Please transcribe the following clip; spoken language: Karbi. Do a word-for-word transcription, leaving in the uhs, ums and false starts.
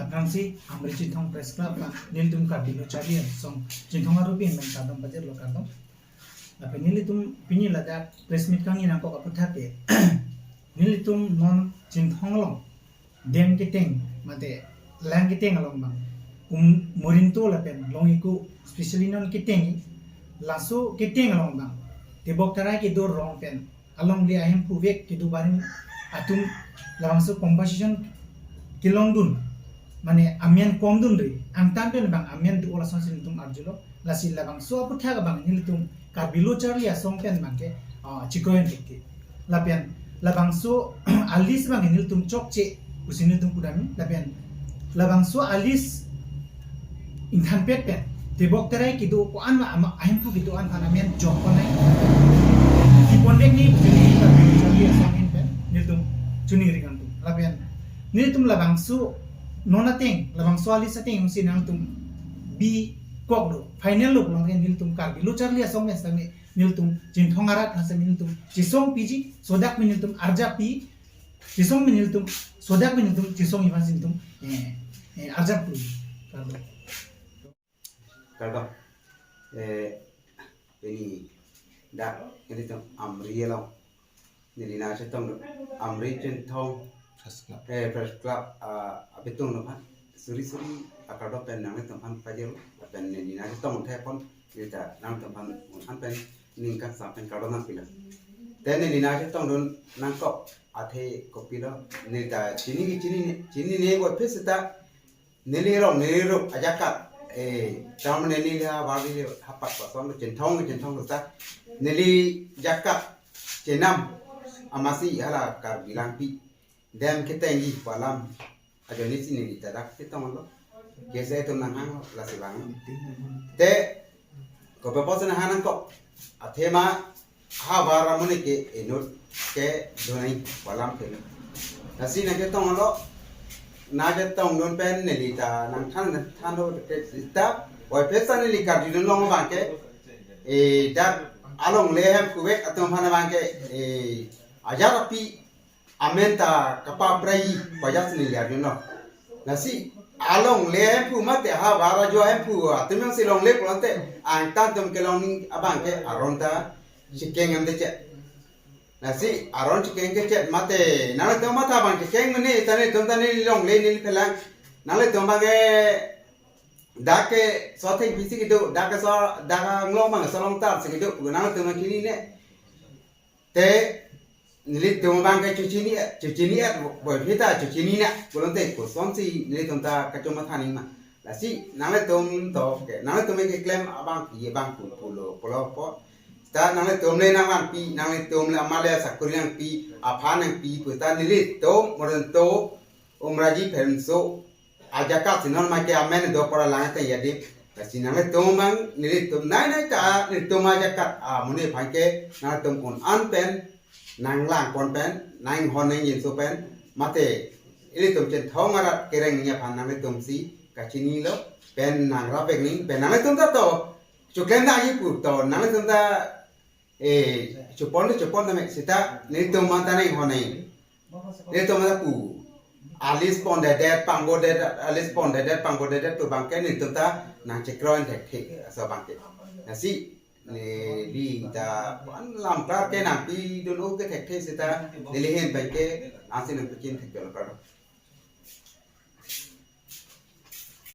Aphrangsi Amri Chinthong Press Club pen nelitum Karbi Lo Charli Asong Chinthong arupi pen kardom pajirlo, kardom. Lapen nelitum pini ladak press meet kangni nangkok aphuthak ke, nelitum non Chinthong along dam keteng mate lang keteng along abang, um, Morinto lapen Long Iku, specially non keteng, laso keteng along abang tebok terai kedo arong pen alongle ahemphu vek kedo barim atum labangso compensation kelongdun, mane amen komdunri, angtan pen abang amen do, lasonsi nelitum arjulo. Lasi labangso aphuthak abang nelitum Karbi Lo Charli Asong pen abangke, ah, chikroin kiki. Lapen labangso a-list abangke nelitum chokche pusi nelitum pudamji. Lapen labangso a-list ingthanpet pen tebok terai kedo ko-an ma ama ahemphu kedo an aphan amen jokponai. Kipondek ni pusi nelitum Karbi Lo Charli Asong ahin pen nelitum choningri kangtung. Lapen nelitum labangso non ateng, labangso a-list ateng jongsi nangtum bikok lo, final lo pulo tangte nelitum Karbi Lo Charli Asong pen sitame nelitum Chinthong arat aphan sitame nelitum chesong piji, sodak pen nelitum arjap pi, chesong pen nelitum, sodak pen nelitum chesongji aphansi nelitum, eh, eh, arjap pu. Kardom. Kardom. Eh, pini dak nelitum Amri along neli nangchetongdun, Amri Chinthong Press Club. Eh, Press Club, ah, abitung aphan suri suri akardom pen nanglitum aphan pajirlo, lapen neli nangchetong thepon, neli ta nanglitum aphan un-an pen ning kangsam pen kardom nangpilo. Te neli nangchetongdun nangkok athe kopilo, neli ta chini, chinine, chinine puvoiphit seta neli rong, neli rup ajakat, eh, tame neli ha bali hapak pason Chinthong, Chinthong ruta neli jakat chenam amatsi hala Karbi Langpi dam ketengji pu alam ajoine si neli ta dak chetonglo. Kese atum nanghanglo, lasi vang. Te kopi apotsi nanghang nangkok? Athema havar amonit ke inut kedo nangji pu alam ke. Lasi nangchetonglo, nangchetongdun pen neli ta nangthan, thanlo ke seta puvoiphit seta neli karjudun long abangke, eh, dak alongle ahemphu vek atum aphan abangke, eh, ajat api amen ta kapaprai pu ajatsi neli arjulo. Lasi alongle ahemphu mate havar ajo ahemphu atum jongsi longle pulote angtan atum kelong abangke aron ta chekeng em dechet. Lasi aron chekeng kechet mate nanglitum matha abang chekeng mene, ta nelitum ta neli longle neli phelang. Nanglitum abangke dak ke so thengpi si kedo, dak ke so, dak anglong abang so longtar si kedo, nanglitum chinine. Te nelitum abangke chechini, chechini-et puvoiphit ta chechinine pulote kosonsi nelitum ta kachomatha nangma? Lasi nanglitum to ke, nanglitum keklem abang pi abang pu pulo pulo po. Ta nanglitum le nangvanpi, nanglitum le amat le sakori nangpi, aphan nangpi pu ta nelitum Morinto, Umraji, Phemso ajakat si non make amen do pora lang te yadi. Lasi nanglitum abang, nelitum nai nai ta nelitum ajakat amonit aphan ke nangtum un-an pen nanglangpon pen, nanghon nangjinso pen, mate ilitum Chinthong arat kereng nangji aphan nanglitum si kachinilo pen nangrap vek nangji pen nanglitum ta to choklem nangji pu to nanglitum ta, eh, chopon le chopon tame seta nelitum anta nanghon nangji. Nelitum ta pu a-list pondedet, pangbodedet, a-list pondedet, pangbodedet pu abangke nelitum ta nangchekroin thekthe, laso abangke. Lasi neli ta pu-an lam klar ke nangpidun-o ke thekthe seta neli ahin abangke ansi nangpichin thekjolo kardom.